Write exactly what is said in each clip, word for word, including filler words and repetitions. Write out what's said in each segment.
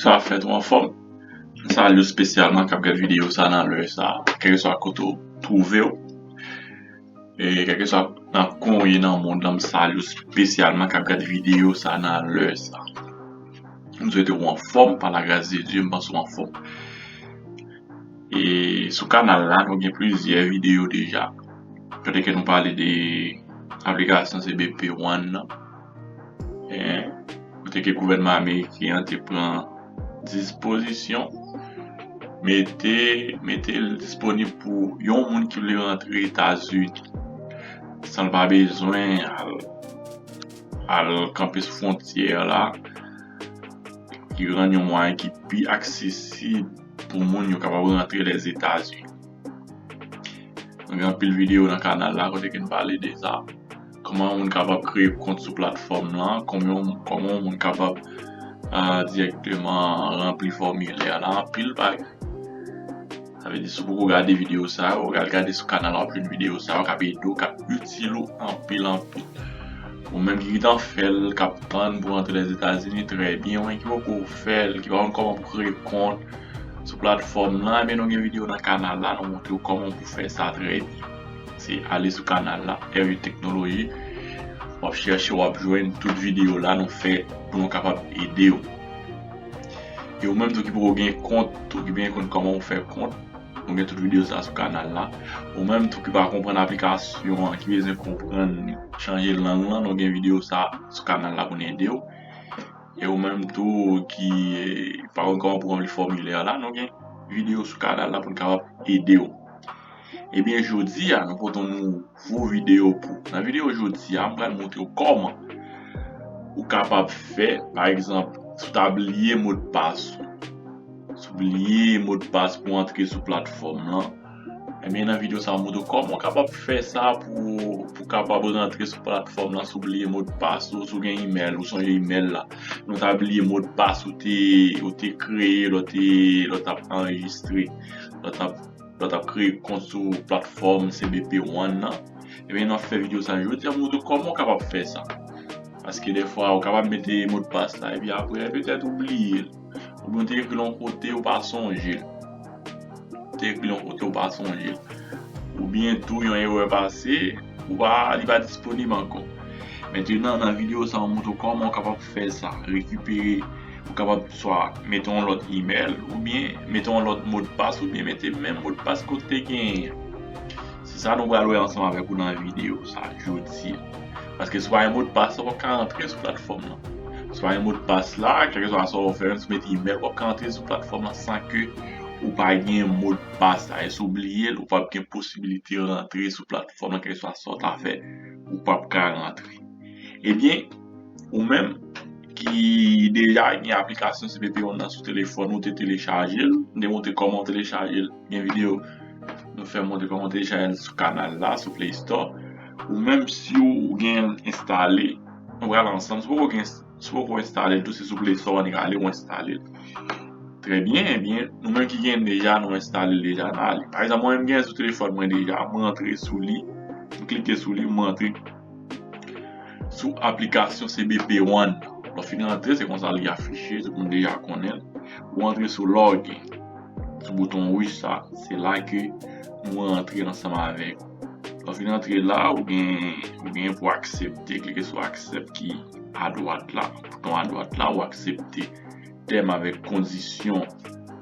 Sa fèt ou anfòm? M salye w espesyalman k ap gade videyo sa nan lè sa, kèlkeswa kote w twouve w. E kèlkeswa nan kon w ye nan mond lan, m salye w espesyalman k ap gade videyo sa nan lè sa. M swete w anfòm, pa lagras de Dye, m panse w anfòm. E sou kanal la, nou gen plizyè videyo deja. Kote ke nou pale de aplikasyon C B P One nan. E, kote ke gouvènman ameriken an te pran dispozisyon, mete, mete l disponib pou yon moun ki vle rantre Etazini, san l pa bezwen al, al kanpe sou fwontyè la, ki rann yon mwayen ki pi aksesib pou moun yo kapab rantre Lèzetazini. Nou gen anpil videyo nan kanal la kote ke n pale de sa. Kòman yon moun kapab kreye kont sou platfòm lan, kòman, kòman yon moun kapab, ah, dirèkteman ranpli fòmilè la, anpil bagay. Sa vle di, si w poko gade videyo sa yo, al gade sou kanal la, w ap jwenn videyo sa yo k ap ede w, k ap itil ou anpil, anpil. Ou menm ki gentan fè l, k ap tann pou rantre Lèzetazini, trè byen. Ou menm ki poko fè l, ki pa konn kòman pou kreye kont sou platfòm lan, ebyen, nou gen videyo nan kanal la, nou montre w kòman pou fè sa trè byen. Se ale sou kanal la, R U Teknoloji. W ap chèche, w ap jwenn tout videyo la nou fè pou nou kapab ede w. E ou menm tou ki poko gen kont, ou ki pa konn kòman ou fè kont, nou gen tout videyo sa sou kanal la. Ou menm tou ki pa konprann aplikasyon an, ki bezwen konprann chanje lang lan, nou gen videyo sa sou kanal la pou n ede w. E ou menm tou ki, eh, pa konn kòman pou ranpli fòmilè la, nou gen videyo sou kanal la pou n kapab ede w. Ebyen, jodi a, nou pote yon nouvo videyo pou ou. Nan videyo jodi a, m pral montre w kòman ou kapab fè, pa egzanp, si w ta bliye modpas ou. Si w bliye modpas pou antre sou platfòm lan, ebyen, nan videyo sa, m montre w kòman w kapab fè sa pou, pou kapab rantre sou platfòm lan, si w bliye modpas ou, si w gen imèl, ou sonje imèl la. Nou ta bliye modpas ou te, ou te kreye lè w te, lè w t ap anrejistre, lè w t ap, lè w t ap kreye kont sou platfòm C B P One nan. Ebyen, n ap fè videyo sa jodi a pou montre w kòman w kapab fè sa. Paske dèfwa, ou kapab mete modpas la, epi apre, petèt ou bliye l. Oubyen ou te ekri l yon kote, ou pa sonje l. Ou te ekri l yon kote, ou pa sonje l. Oubyen tou, yon erè pase, ou pa, li pa disponib ankò. Mentenan, nan videyo sa, m montre w kòman w kapab fè sa, rekipere, ou kapab swa mete yon lòt imèl, oubyen mete yon lòt modpas, oubyen mete menm modpas ke w te genyen an. Se sa nou pral wè ansanm avèk ou nan videyo sa jodi a. Paske si w pa gen modpas la, w p ap ka rantre sou platfòm lan. Si w pa gen modpas la, kèlkeswa sa w fè, menm si w mete imèl, w p ap ka rantre sou platfòm lan san ke ou pa gen modpas la. E si w bliye l, ou p ap gen posibilite rantre sou platfòm lan, kèlkeswa sa w ta fè, ou p ap ka rantre. Ebyen, ou menm ki deja gen aplikasyon C B P One nan sou telefòn ou, te telechaje l, m te montre kòman w telechaje l. Gen videyo nou fè montre kòman w telechaje l sou kanal la, sou Play Store. Ou menm si w gen l enstale, nou pral ansanm. Si w poko gen, si w poko enstale l tou, se sou Play Store w annik ale, ou enstale l. Trè byen, ebyen, nou menm ki gen l deja, nou enstale l deja, n ale. Pa egzanp, mwen menm gen l sou telefòn mwen deja, mwen antre sou li, m klike sou li, mwen antre sou aplikasyon C B P One. Lè w fin rantre, se konsa li afiche, tout moun deja konnen l. Ou antre sou login, sou bouton wouj sa, se la ke nou rantre ansanm avèk ou. Lè w fin rantre la, ou gen, ou gen pou aksepte, klike sou aksepte ki adwat la, bouton adwat la, ou aksepte tèm avèk kondisyon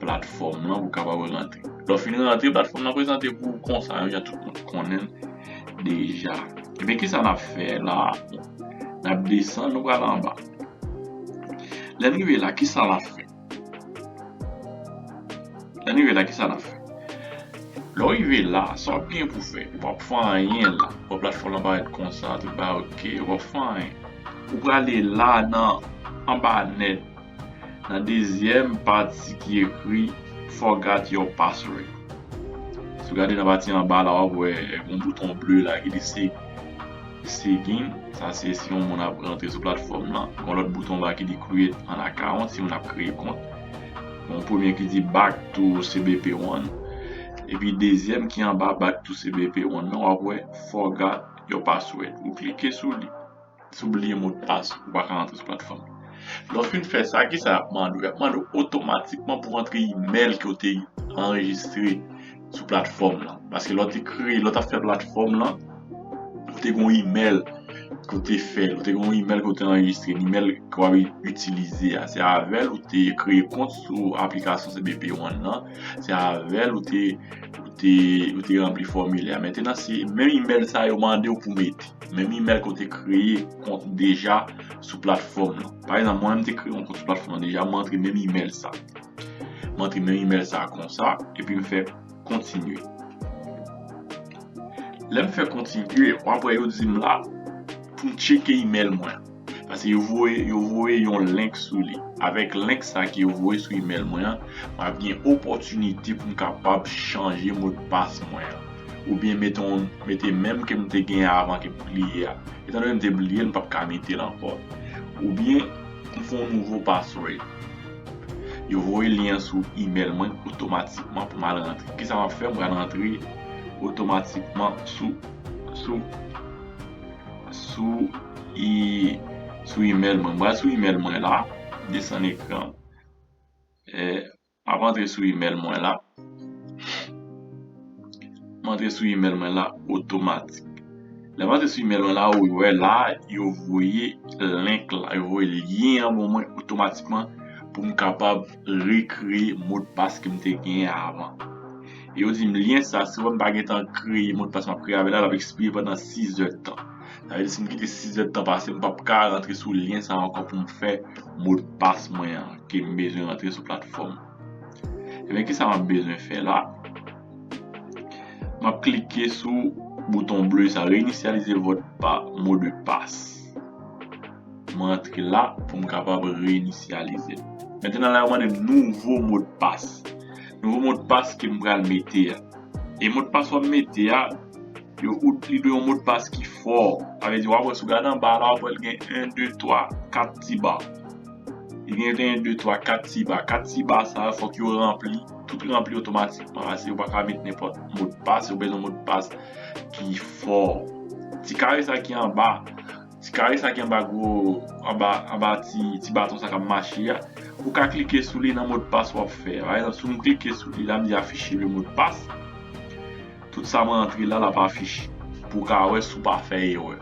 platfòm lan pou w kapab rantre. Lè w fin rantre, platfòm lan prezante pou ou konsa, jan tout moun konnen l deja. Ebyen, kisa n ap fè la? N ap desann, nou pral anba. Lè n rive la, kisa n ap fè? Lè n rive la, kisa n ap fè? Lè w rive la, sa w ap gen pou fè? Ou p ap fè anyen la. Wè platfòm lan parèt konsa, tout bagay oke, ou p ap fè anyen. Ou prale la nan anba nèt, nan dezyèm pati ki ekri Forgot your password. Si w gade nan pati anba la, w ap wè yon bouton ble la ki di se, sign in. Sa se si yon moun ap rantre sou platfòm lan. Gon lòt bouton anba ki di create an account, si moun ap kreye kont. Gon premye ki di back to C B P One. Epi dezyèm ki anba back to C B P One nan, w ap wè forgot your password. Ou klike sou li. Si w bliye modpas, ou pa ka rantre sou platfòm. Lè w fin fè sa, kisa y ap mande w? Y ap mande w otomatikman pou w antre imèl ke w te anrejistre sou platfòm lan. Paske lè w te kreye, lè w t ap fè platfòm lan, ou te gen yon imèl ke w te fè, ou te gen yon imèl ke w te anrejistre, imèl ke w ap itilize a. Se avè l ou te kreye kont sou aplikasyon C B P One nan, se avè l ou te, ou te, ou te ranpli fòmilè a. Mentnan, se menm imèl sa yo mande w pou mete. Menm imèl ke w te kreye kont deja sou platfòm lan. Pa egzanp, mwen menm te kreye yon kont sou platfòm lan deja, mwen antre menm imèl sa. Mwen antre menm imèl sa konsa, epi m fè kontinye. Lè m fè kontinye, w ap wè yo di m la pou m tcheke imèl mwen. Paske yo voye, yo voye yon link sou li. Avèk link sa ke yo voye sou imèl mwen an, m ap gen opòtinite pou m kapab chanje modpas mwen an. Oubyen mete yon, mete menm ke m te gen avan ke m bliye a. Etandone m te bliye l, m p ap ka mete l ankò. Oubyen m fè yon nouvo password. Yo voye lyen an sou imèl mwen otomatikman pou m al rantre. Kisa m ap fè? M pral rantre otomatikman sou, sou, sou, i, sou imèl mwen. M pral sou imèl mwen la, desann ekran. E, m ap antre sou imèl mwen la. M antre sou imèl mwen la otomatik. Lè m antre sou imèl mwen la, ou wè la, yo voye link la, yo voye lyen an ban mwen otomatikman pou m kapab rekreye modpas ke m te genyen avan. E yo di m lyen sa, si w wè m pa gentan kreye modpas m ap kreye avè l la, l ap ekspire pandan sis zè tan. Sa vle di si m kite sis zè tan pase, m p ap ka rantre sou lyen sa ankò pou m fè modpas mwen an ke m bezwen rantre sou platfòm. Ebyen, kisa m ap bezwen fè la? M ap klike sou bouton ble sa, réinitialiser votre pa, mot de passe. M antre la pou m kapab reinisyalize. Mentnan la, yo mande m nouvo modpas. Nouvo modpas ke m pral mete a. E modpas w ap mete a, yo, ou, li dwe yon modpas ki fò. Sa vle di, w ap wè, si w gade anba la, w ap wè l gen en, de, twa, kat ti ba. Li gen en, de, twa, kat ti ba. Kat ti ba sa yo, fòk yo ranpli, tout ranpli otomatikman. Paske yo pa ka met nenpòt modpas, yo bezwen modpas ki fò. Ti kare sa ki anba, ti kare sa ki anba gwo, anba, anba ti, ti baton sa k ap mache a, ou ka klike sou li nan modpas w ap fè a. Pa egzanp, si m klike sou li la, m di afficher le mot de passe. Tout sa mwen antre la, l ap afiche. Pou w ka wè si w pa fè erè.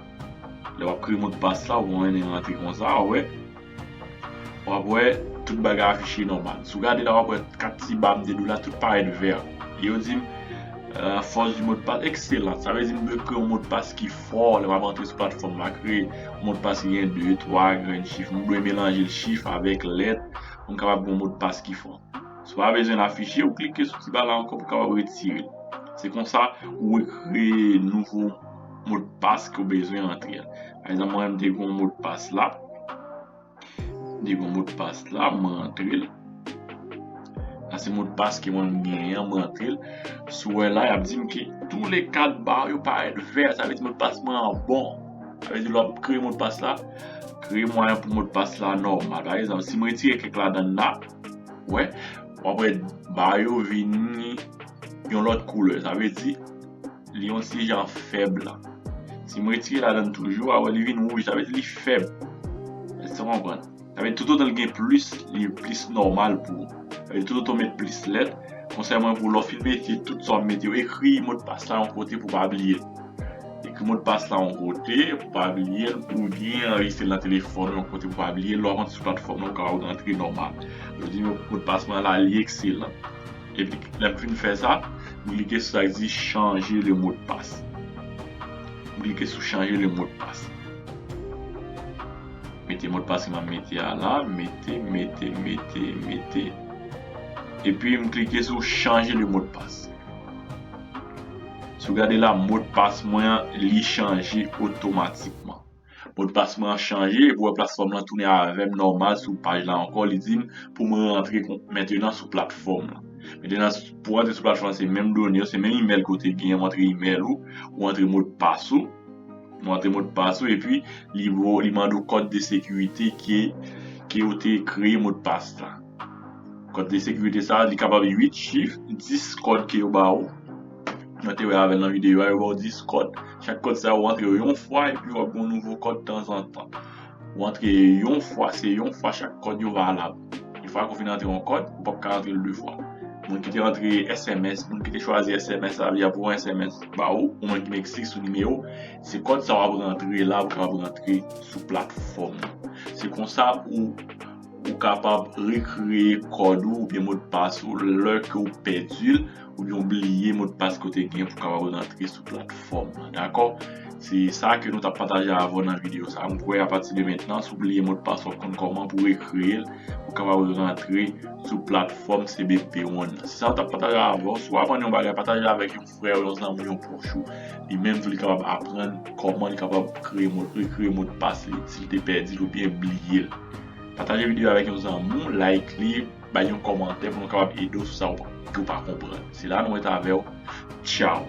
Lè w ap kreye modpas la, ou konnen rantre konsa, w wè. W ap wè tout bagay afiche nòmal. Si w gade la, w ap wè kat ti ba m te di w la, tout parèt vè. E yo di m, euh, force du mot de passe excellente. Sa vle di m dwe kreye yon modpas ki fò lè m ap antre sou platfòm la, kreye yon modpas ki gen de, twa grenn chif. M dwe melanje chif avèk lèt pou m kapab gen yon modpas ki fò. Si w pa bezwen l afiche, ou klike sou ti ba la ankò pou w kapab retire l. Se konsa ou rekreye nouvo modpas ke w bezwen antre a. Pa egzanp, mwen menm, m te gen yon modpas la. M te gen yon modpas la, mwen antre l. Sa se modpas ke mwen menm genyen an, mwen antre l. Si w wè la, y ap di m ke tou le kat ba yo parèt vè. Sa vle di modpas mwen an bon. Sa vle di lè w ap kreye modpas la, kreye mwayen pou modpas la nòmal. Pa egzanp, si m retire kèk ladan l la, wè, w ap wè ba yo vini yon lòt koulè. Sa vle di, li yon ti jan fèb la. Si m retire ladan l toujou, w ap wè li vin wouj. Sa vle di li fèb. Èske w konprann? Sa vle di toutotan l gen plis, li plis nòmal pou ou. Sa vle di toutotan w met plis lèt, konsèy mwen pou lè w fin mete tout sa w ap mete yo, ekri modpas la yon kote pou w pa bliye l. Ekri modpas la yon kote pou w pa bliye l, oubyen anrejistre l nan telefòn ou yon kote pou w pa bliye l. Lè w ap antre sou platfòm nan, ou kapab rantre nòmal. Yo di m modpas mwen la, li ekselan. Epi, lè m fin fè sa, m klike sou sa ki di changer le mot de passe. M klike sou changer le mot de passe. Mete modpas ke m ap mete a la, mete, mete, mete, mete. Epi m klike sou changer le mot de passe. Si w gade la, modpas mwen an, li chanje otomatikman. Modpas mwen an chanje, epi w wè platfòm lan tounen avè m nòmal sou paj la ankò, li di m pou mwen rantre kon-, mentnan sou platfòm lan. Mentnan, pou w rantre sou platfòm lan, se menm done yo, se menm imèl ke w te genyen, w antre imèl ou, ou antre modpas ou, ou antre modpas ou, epi li vo-, li mande w kòd de sekirite ke, ke w te kreye modpas la. Kòd de sekirite sa, li kapab uit chif, dis kòd ke yo ba ou. Nou te wè avè l nan videyo a, yo ba w dis kòd. Chak kòd sa, ou antre yo yon fwa, epi w ap gen yon nouvo kòd tanzantan. Ou antre yon fwa, se yon fwa chak kòd yo valab. Yon fwa ke w fin antre yon kòd, ou p ap ka antre l de fwa. Moun ki te antre S M S, moun ki te chwazi S M S la, li ap voye yon S M S ba ou, ou moun ki Meksik sou nimewo, se kòd sa w ap rantre la, ou kapab rantre sou platfòm nan. Se konsa ou ou kapab rekreye kòd ou oubyen modpas ou lè ke w pèdi l oubyen w bliye modpas ke w te gen pou w kapab rantre sou platfòm nan, dakò? Se sa ke nou t ap pataje avè w nan videyo sa. M kwè apati de mentnan, si w bliye modpas ou, w ap konn kòman pou w rekreye l, pou w kapab rantre sou platfòm C B P One nan. Se sa m t ap pataje avè w. Si w aprann yon bagay, pataje avèk yon frè w, yon zanmi w, yon pwòch ou. Li menm tou, li kapab aprann kòman li kapab kreye mo, rekreye modpas li, si l te pèdi l oubyen bliye l. Pataje videyo avèk yon zanmi w, like li, bay yon kòmantè pou nou kapab ede w sou sa w pa, ke w pa konprann. Se la nou ret avè w. Tchaw!